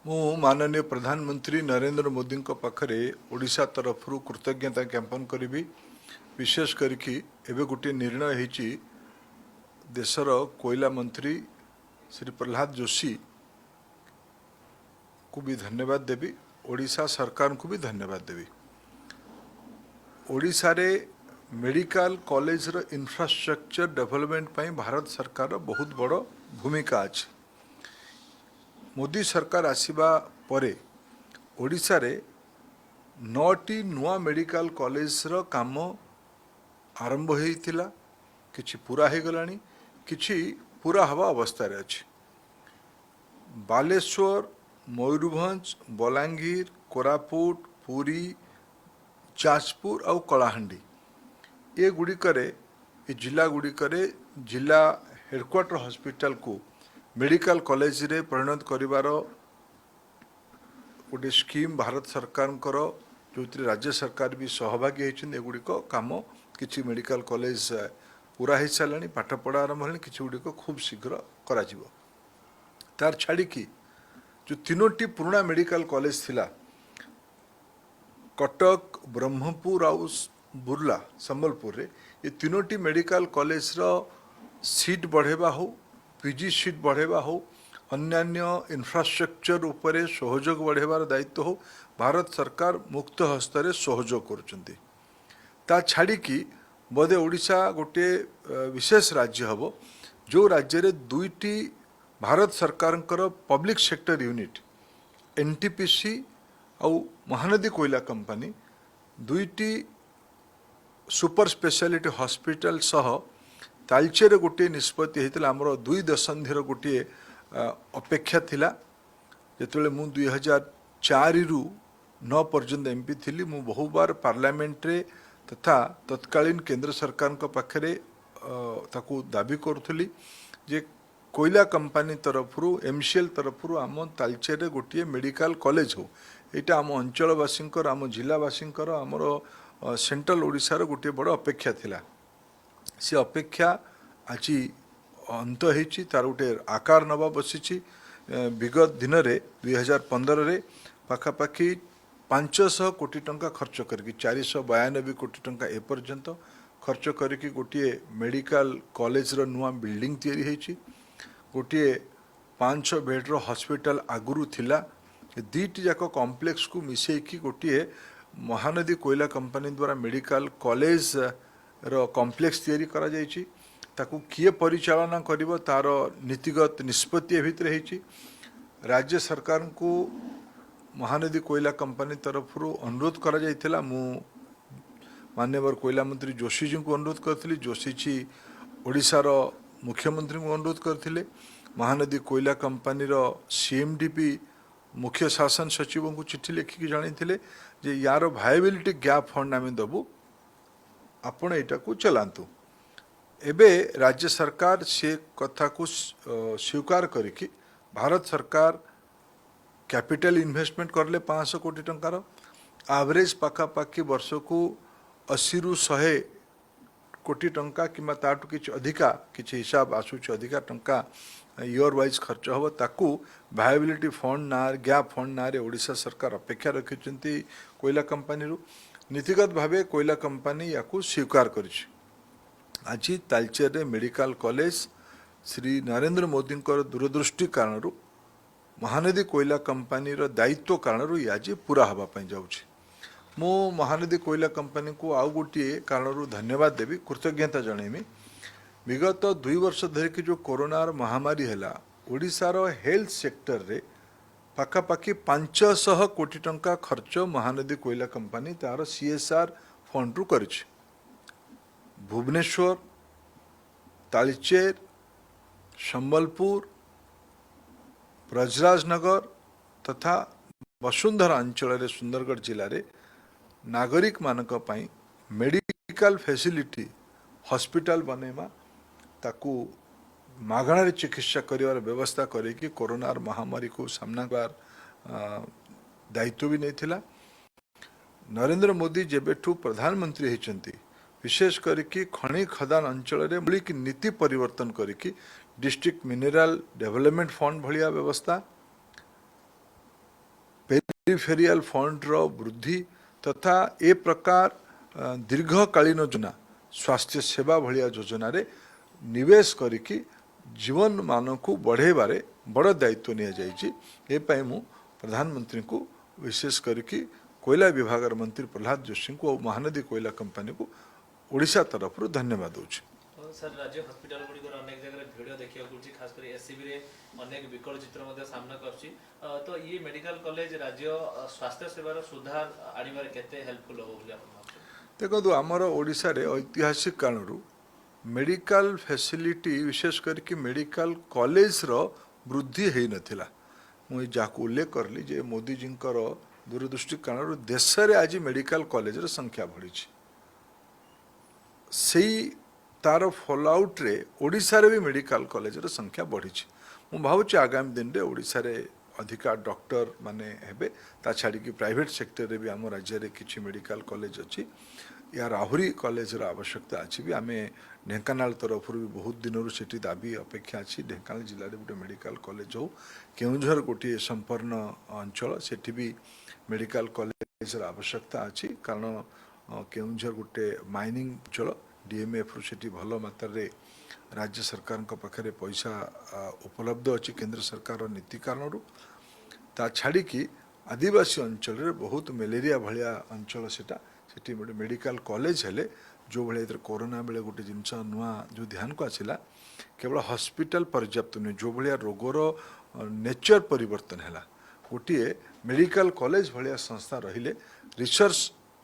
ମୁଁ ମାନନୀୟ ପ୍ରଧାନମନ୍ତ୍ରୀ ନରେନ୍ଦ୍ର ମୋଦିଙ୍କ ପାଖରେ ଓଡ଼ିଶା ତରଫରୁ କୃତଜ୍ଞତା ଜ୍ଞାପନ କରିବି। ବିଶେଷ କରିକି ଏବେ ଗୋଟିଏ ନିର୍ଣ୍ଣୟ ହେଇଛି, ଦେଶର କୋଇଲା ମନ୍ତ୍ରୀ ଶ୍ରୀ ପ୍ରହ୍ଲାଦ ଯୋଶୀକୁ ବି ଧନ୍ୟବାଦ ଦେବି, ଓଡ଼ିଶା ସରକାରଙ୍କୁ ବି ଧନ୍ୟବାଦ ଦେବି। ଓଡ଼ିଶାରେ ମେଡ଼ିକାଲ କଲେଜର ଇନଫ୍ରାଷ୍ଟ୍ରକ୍ଚର ଡେଭଲପମେଣ୍ଟ ପାଇଁ ଭାରତ ସରକାରର ବହୁତ ବଡ଼ ଭୂମିକା ଅଛି। ମୋଦି ସରକାର ଆସିବା ପରେ ଓଡ଼ିଶାରେ ନଅଟି ନୂଆ ମେଡ଼ିକାଲ କଲେଜର କାମ ଆରମ୍ଭ ହୋଇଥିଲା। କିଛି ପୁରା ହୋଇଗଲାଣି, କିଛି ପୁରା ହେବା ଅବସ୍ଥାରେ ଅଛି। ବାଲେଶ୍ୱର, ମୟୂରଭଞ୍ଜ, ବଲାଙ୍ଗୀର, କୋରାପୁଟ, ପୁରୀ, ଯାଜପୁର ଆଉ କଳାହାଣ୍ଡି, ଏଗୁଡ଼ିକରେ, ଏ ଜିଲ୍ଲା ଗୁଡ଼ିକରେ ଜିଲ୍ଲା ହେଡ଼କ୍ୱାର୍ଟର ହସ୍ପିଟାଲକୁ ମେଡ଼ିକାଲ କଲେଜରେ ପରିଣତ କରିବାର ଗୋଟେ ସ୍କିମ୍ ଭାରତ ସରକାରଙ୍କର, ଯେଉଁଥିରେ ରାଜ୍ୟ ସରକାର ବି ସହଭାଗୀ ହେଇଛନ୍ତି। ଏଗୁଡ଼ିକ କାମ, କିଛି ମେଡ଼ିକାଲ କଲେଜ ପୁରା ହେଇସାରିଲାଣି, ପାଠପଢ଼ା ଆରମ୍ଭ ହେଲାଣି, କିଛି ଗୁଡ଼ିକ ଖୁବ୍ ଶୀଘ୍ର କରାଯିବ। ତାର ଛାଡ଼ିକି ଯେଉଁ ତିନୋଟି ପୁରୁଣା ମେଡ଼ିକାଲ କଲେଜ ଥିଲା, କଟକ, ବ୍ରହ୍ମପୁର ଆଉ ବୁର୍ଲା ସମ୍ବଲପୁରରେ, ଏ ତିନୋଟି ମେଡ଼ିକାଲ କଲେଜର ସିଟ୍ ବଢ଼ାଇବା ହଉ, ପିଜି ସିଟ୍ ବଢ଼ାଇବା ହଉ, ଅନ୍ୟାନ୍ୟ ଇନଫ୍ରାଷ୍ଟ୍ରକ୍ଚର ଉପରେ ସହଯୋଗ ବଢ଼ାଇବାର ଦାୟିତ୍ୱ ହଉ, ଭାରତ ସରକାର ମୁକ୍ତ ହସ୍ତରେ ସହଯୋଗ କରୁଛନ୍ତି। ତା ଛାଡ଼ିକି ବୋଧେ ଓଡ଼ିଶା ଗୋଟିଏ ବିଶେଷ ରାଜ୍ୟ ହେବ, ଯେଉଁ ରାଜ୍ୟରେ ଦୁଇଟି ଭାରତ ସରକାରଙ୍କର ପବ୍ଲିକ ସେକ୍ଟର ୟୁନିଟ୍, ଏନ୍ଟିପିସି ଆଉ ମହାନଦୀ କୋଇଲା କମ୍ପାନୀ, ଦୁଇଟି ସୁପର ସ୍ପେଶାଲିଟି ହସ୍ପିଟାଲ ସହ ତାଲଚେରରେ ଗୋଟିଏ ନିଷ୍ପତ୍ତି ହେଇଥିଲା। ଆମର 2 ଦଶନ୍ଧିର ଗୋଟିଏ ଅପେକ୍ଷା ଥିଲା। ଯେତେବେଳେ ମୁଁ 2004ରୁ 9 ପର୍ଯ୍ୟନ୍ତ ଏମ୍ପି ଥିଲି, ମୁଁ ବହୁବାର ପାର୍ଲାମେଣ୍ଟରେ ତଥା ତତ୍କାଳୀନ କେନ୍ଦ୍ର ସରକାରଙ୍କ ପାଖରେ ତାକୁ ଦାବି କରୁଥିଲି ଯେ କୋଇଲା କମ୍ପାନୀ ତରଫରୁ, ଏମ୍ସିଏଲ୍ ତରଫରୁ ଆମ ତାଲଚେରରେ ଗୋଟିଏ ମେଡ଼ିକାଲ କଲେଜ ହଉ। ଏଇଟା ଆମ ଅଞ୍ଚଳବାସୀଙ୍କର, ଆମ ଜିଲ୍ଲାବାସୀଙ୍କର, ଆମର ସେଣ୍ଟ୍ରାଲ ଓଡ଼ିଶାର ଗୋଟିଏ ବଡ଼ ଅପେକ୍ଷା ଥିଲା। ସେ ଅପେକ୍ଷା ଆଜି ଅନ୍ତ ହେଇଛି, ତାର ଗୋଟେ ଆକାର ନେବା ବସିଛି। ବିଗତ ଦିନରେ 2015ରେ ପାଖାପାଖି 500 କୋଟି ଟଙ୍କା ଖର୍ଚ୍ଚ କରିକି, 492 କୋଟି ଟଙ୍କା ଏପର୍ଯ୍ୟନ୍ତ ଖର୍ଚ୍ଚ କରିକି ଗୋଟିଏ ମେଡ଼ିକାଲ କଲେଜର ନୂଆ ବିଲ୍ଡିଂ ତିଆରି ହେଇଛି। ଗୋଟିଏ 500 ବେଡ଼ର ହସ୍ପିଟାଲ ଆଗରୁ ଥିଲା। ଏ ଦୁଇଟି ଯାକ କମ୍ପ୍ଲେକ୍ସକୁ ମିଶେଇକି ଗୋଟିଏ ମହାନଦୀ କୋଇଲା କମ୍ପାନୀ ଦ୍ୱାରା ମେଡ଼ିକାଲ କଲେଜର କମ୍ପ୍ଲେକ୍ସ ତିଆରି କରାଯାଇଛି। ତାକୁ କିଏ ପରିଚାଳନା କରିବ, ତାର ନୀତିଗତ ନିଷ୍ପତ୍ତି ଏ ଭିତରେ ହେଇଛି। ରାଜ୍ୟ ସରକାରଙ୍କୁ ମହାନଦୀ କୋଇଲା କମ୍ପାନୀ ତରଫରୁ ଅନୁରୋଧ କରାଯାଇଥିଲା। ମୁଁ ମାନ୍ୟବର କୋଇଲା ମନ୍ତ୍ରୀ ଯୋଶୀଜୀଙ୍କୁ ଅନୁରୋଧ କରିଥିଲି, ଯୋଶୀଜୀ ଓଡ଼ିଶାର ମୁଖ୍ୟମନ୍ତ୍ରୀଙ୍କୁ ଅନୁରୋଧ କରିଥିଲେ। ମହାନଦୀ କୋଇଲା କମ୍ପାନୀର ସିଏମ୍ଡି ବି ମୁଖ୍ୟ ଶାସନ ସଚିବଙ୍କୁ ଚିଠି ଲେଖିକି ଜଣାଇଥିଲେ ଯେ ୟାର ଭାଇବିଲିଟି ଗ୍ୟାପ୍ ଫଣ୍ଡ ଆମେ ଦେବୁ, ଆପଣ ଏଇଟାକୁ ଚଲାନ୍ତୁ। ଏବେ ରାଜ୍ୟ ସରକାର ସେ କଥାକୁ ସ୍ୱୀକାର କରିକି ଭାରତ ସରକାର କ୍ୟାପିଟାଲ ଇନଭେଷ୍ଟମେଣ୍ଟ କଲେ 500 କୋଟି ଟଙ୍କାର। ଆଭରେଜ ପାଖାପାଖି ବର୍ଷକୁ 80ରୁ 100 କୋଟି ଟଙ୍କା କିମ୍ବା ତାଠୁ କିଛି ଅଧିକା, କିଛି ହିସାବ ଆସୁଛି, ଅଧିକା ଟଙ୍କା ଇୟର ୱାଇଜ୍ ଖର୍ଚ୍ଚ ହେବ। ତାକୁ ଭାଇବିଲିଟି ଫଣ୍ଡ ନାଁ, ଗ୍ୟାପ୍ ଫଣ୍ଡ ନାଁରେ ଓଡ଼ିଶା ସରକାର ଅପେକ୍ଷା ରଖିଛନ୍ତି କୋଇଲା କମ୍ପାନୀରୁ। ନୀତିଗତ ଭାବେ କୋଇଲା କମ୍ପାନୀ ୟାକୁ ସ୍ୱୀକାର କରିଛି। ଆଜି ତାଲଚେରରେ ମେଡ଼ିକାଲ କଲେଜ ଶ୍ରୀ ନରେନ୍ଦ୍ର ମୋଦିଙ୍କର ଦୂରଦୃଷ୍ଟି କାରଣରୁ, ମହାନଦୀ କୋଇଲା କମ୍ପାନୀର ଦାୟିତ୍ୱ କାରଣରୁ ଇଏ ଆଜି ପୁରା ହେବା ପାଇଁ ଯାଉଛି। ମୁଁ ମହାନଦୀ କୋଇଲା କମ୍ପାନୀକୁ ଆଉ ଗୋଟିଏ କାରଣରୁ ଧନ୍ୟବାଦ ଦେବି, କୃତଜ୍ଞତା ଜଣାଇବି। ବିଗତ 2 ବର୍ଷ ଧରିକି ଯେଉଁ କରୋନାର ମହାମାରୀ ହେଲା, ଓଡ଼ିଶାର ହେଲ୍ଥ ସେକ୍ଟରରେ ପାଖାପାଖି 500 କୋଟି ଟଙ୍କା ଖର୍ଚ୍ଚ ମହାନଦୀ କୋଇଲା କମ୍ପାନୀ ତାର ସିଏସ୍ଆର୍ ଫଣ୍ଡରୁ କରିଛି। ଭୁବନେଶ୍ୱର, ତାଳଚେର, ସମ୍ବଲପୁର, ବ୍ରଜରାଜନଗର ତଥା ବସୁନ୍ଧରା ଅଞ୍ଚଳରେ, ସୁନ୍ଦରଗଡ଼ ଜିଲ୍ଲାରେ ନାଗରିକମାନଙ୍କ ପାଇଁ ମେଡ଼ିକାଲ ଫେସିଲିଟି, ହସ୍ପିଟାଲ ବନେଇବା, ତାକୁ ମାଗଣାରେ ଚିକିତ୍ସା କରିବାର ବ୍ୟବସ୍ଥା କରିକି କରୋନାର ମହାମାରୀକୁ ସାମ୍ନା କରିବାର ଦାୟିତ୍ୱ ବି ନେଇଥିଲା। ନରେନ୍ଦ୍ର ମୋଦି ଯେବେଠୁ ପ୍ରଧାନମନ୍ତ୍ରୀ ହେଇଛନ୍ତି, ବିଶେଷ କରିକି ଖଣି ଖଦାନ ଅଞ୍ଚଳରେ ମୌଳିକ ନୀତି ପରିବର୍ତ୍ତନ କରିକି ଡିଷ୍ଟ୍ରିକ୍ଟ ମିନେରାଲ ଡେଭଲପମେଣ୍ଟ ଫଣ୍ଡ ଭଳିଆ ବ୍ୟବସ୍ଥା ପେରିଫେରିଆଲ ଫଣ୍ଡର ବୃଦ୍ଧି ତଥା ଏ ପ୍ରକାର ଦୀର୍ଘକାଳୀନ ଯୋଜନା, ସ୍ୱାସ୍ଥ୍ୟ ସେବା ଭଳିଆ ଯୋଜନାରେ ନିବେଶ କରିକି ଜୀବନମାନକୁ ବଢ଼େଇବାରେ ବଡ଼ ଦାୟିତ୍ୱ ନିଆଯାଇଛି। ଏ ପାଇଁ ମୁଁ ପ୍ରଧାନମନ୍ତ୍ରୀଙ୍କୁ, ବିଶେଷ କରିକି କୋଇଲା ବିଭାଗର ମନ୍ତ୍ରୀ ପ୍ରହ୍ଲାଦ ଯୋଶୀଙ୍କୁ ଆଉ ମହାନଦୀ କୋଇଲା କମ୍ପାନୀକୁ ଓଡ଼ିଶା ତରଫରୁ ଧନ୍ୟବାଦ ଦେଉଛି। ସାର୍, ରାଜ୍ୟ ହସ୍ପିଟାଲ ଗୁଡ଼ିକର ଅନେକ ଜାଗାରେ ଭିଡ଼ ଦେଖିବାକୁ ମିଳୁଛି। ଖାସ କରି ଏସସିବିରେ ଅନେକ ବିକଳ ଚିତ୍ର ମଧ୍ୟ ସାମ୍ନାକୁ ଆସୁଛି। ତ ଇଏ ମେଡିକାଲ କଲେଜ ରାଜ୍ୟ ସ୍ୱାସ୍ଥ୍ୟ ସେବାର ସୁଧାର ଆଣିବାରେ କେତେ ହେଲ୍ପଫୁଲ ହେବ ବୋଲି ଆପଣ ଭାବୁଛନ୍ତି? ଦେଖନ୍ତୁ, ଆମର ଓଡ଼ିଶାରେ ଐତିହାସିକ କାରଣରୁ ମେଡ଼ିକାଲ ଫ୍ୟାସିଲିଟି, ବିଶେଷ କରିକି ମେଡ଼ିକାଲ କଲେଜର ବୃଦ୍ଧି ହେଇନଥିଲା। ମୁଁ ଏଇ ଯାହାକୁ ଉଲ୍ଲେଖ କରିଲି ଯେ ମୋଦିଜୀଙ୍କର ଦୂରଦୃଷ୍ଟି କାରଣରୁ ଦେଶରେ ଆଜି ମେଡ଼ିକାଲ କଲେଜର ସଂଖ୍ୟା ବଢ଼ିଛି। ସେଇ ତାର ଫଲୋଆଉଟ୍ରେ ଓଡ଼ିଶାରେ ବି ମେଡ଼ିକାଲ କଲେଜର ସଂଖ୍ୟା ବଢ଼ିଛି। ମୁଁ ଭାବୁଛି ଆଗାମୀ ଦିନରେ ଓଡ଼ିଶାରେ ଅଧିକା ଡକ୍ଟର ମାନେ ହେବେ। ତା ଛାଡ଼ିକି ପ୍ରାଇଭେଟ୍ ସେକ୍ଟରରେ ବି ଆମ ରାଜ୍ୟରେ କିଛି ମେଡ଼ିକାଲ କଲେଜ ଅଛି। ୟାର ଆହୁରି କଲେଜର ଆବଶ୍ୟକତା ଅଛି ବି। ଆମେ ଢେଙ୍କାନାଳ ତରଫରୁ ବି ବହୁତ ଦିନରୁ ସେଠି ଦାବି ଅପେକ୍ଷା ଅଛି, ଢେଙ୍କାନାଳ ଜିଲ୍ଲାରେ ଗୋଟେ ମେଡ଼ିକାଲ କଲେଜ ହଉ। କେଉଁଝର ଗୋଟିଏ ସମ୍ପନ୍ନ ଅଞ୍ଚଳ, ସେଠି ବି ମେଡ଼ିକାଲ କଲେଜର ଆବଶ୍ୟକତା ଅଛି। କାରଣ କେଉଁଝର ଗୋଟେ ମାଇନିଂ ଅଞ୍ଚଳ। ଡିଏମ୍ଏଫ୍ରୁ ସେଠି ଭଲ ମାତ୍ରାରେ ରାଜ୍ୟ ସରକାରଙ୍କ ପାଖରେ ପଇସା ଉପଲବ୍ଧ ଅଛି କେନ୍ଦ୍ର ସରକାରର ନୀତି କାରଣରୁ। ତା ଛାଡ଼ିକି ଆଦିବାସୀ ଅଞ୍ଚଳରେ ବହୁତ ମ୍ୟାଲେରିଆ ଭଳିଆ ଅଞ୍ଚଳ ସେଟା, ସେଠି ଗୋଟେ ମେଡ଼ିକାଲ କଲେଜ ହେଲେ, ଯେଉଁଭଳିଆ ଏଥିରେ କରୋନା ବେଳେ ଗୋଟେ ଜିନିଷ ନୂଆ ଯେଉଁ ଧ୍ୟାନକୁ ଆସିଲା, କେବଳ ହସ୍ପିଟାଲ ପର୍ଯ୍ୟାପ୍ତ ନୁହେଁ, ଯେଉଁ ଭଳିଆ ରୋଗର ନେଚର ପରିବର୍ତ୍ତନ ହେଲା, ଗୋଟିଏ ମେଡ଼ିକାଲ କଲେଜ ଭଳିଆ ସଂସ୍ଥା ରହିଲେ, ରିସର୍ଚ୍ଚ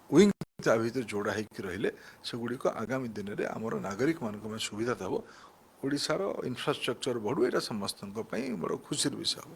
ୱିଙ୍ଗ ତା ଭିତରେ ଯୋଡ଼ା ହେଇକି ରହିଲେ, ସେଗୁଡ଼ିକ ଆଗାମୀ ଦିନରେ ଆମର ନାଗରିକମାନଙ୍କ ପାଇଁ ସୁବିଧା ଦେବ। ଓଡ଼ିଶାର ଇନଫ୍ରାଷ୍ଟ୍ରକ୍ଚର ବଢ଼ୁ, ଏଇଟା ସମସ୍ତଙ୍କ ପାଇଁ ବଡ଼ ଖୁସିର ବିଷୟ ହେବ।